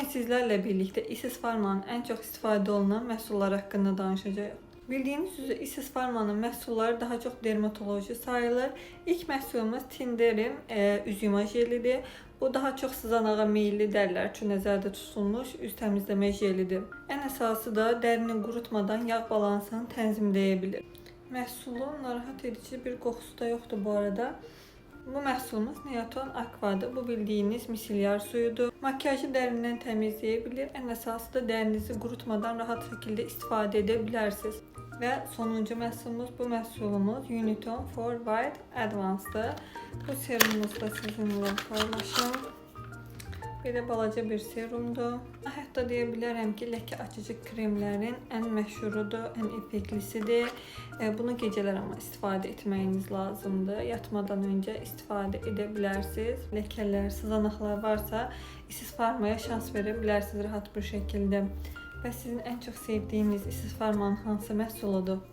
Bugün sizlərlə birlikdə Isis Pharma'nın ən çox istifadə olunan məhsulları haqqında danışacağıq. Bildiyiniz üzrə Isis Pharma'nın məhsulları daha çox dermatoloji sayılır. İlk məhsulumuz Tinderim üz yuma jelidir. Bu daha çox sızanağa meyilli dərilər üçün nəzərdə tutulmuş üz təmizləmə jelidir. Ən əsası da dərini qurutmadan yağ balansını tənzimləyə bilir. Məhsulun narahat edici bir qoxusu da yoxdur bu arada. Bu məhsulumuz Neoton Aqua'dır. Bu bildiyiniz miselyar suyudur. Makyajı dərindən təmizləyə bilir. Ən əsası da dərinizi qurutmadan rahat şəkildə istifadə edə bilərsiniz. Və sonuncu məhsulumuz, bu məhsulumuz Uniton for White Advanced-dır. Bu serumumuzu da sizinlə paylaşım. Belə balaca bir serumdur. Hətta deyə bilərəm ki, ləkə açıcı kremlərin ən məşhurudur, ən effektlisidir. Bunu gecələr amma istifadə etməyiniz lazımdır. Yatmadan öncə istifadə edə bilərsiniz. Ləkələr, sızanaqlar varsa, Isis Pharma'ya şans verə bilərsiniz rahat bir şəkildə. Və sizin ən çox sevdiyiniz Isis Pharma'nın hansı məhsuludur?